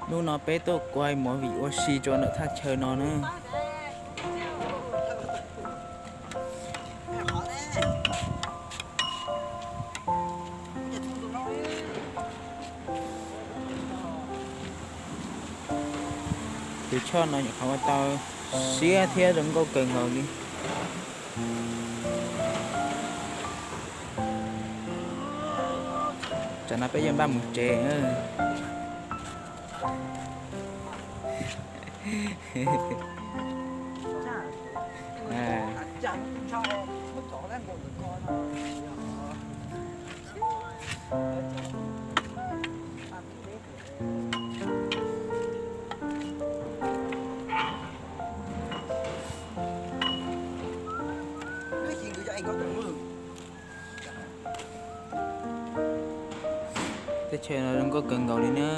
Hnub no peb tuaj kuaj movie ua si rau ntawm thaj chaw no na. Tus choj no nyuam qhuav ua tau siab thiab zoo nkauj kawg nkaus li. Tsam no peb yuav npaj mus tsev. Teb chaws no zoo nkauj kawg nkaus li na.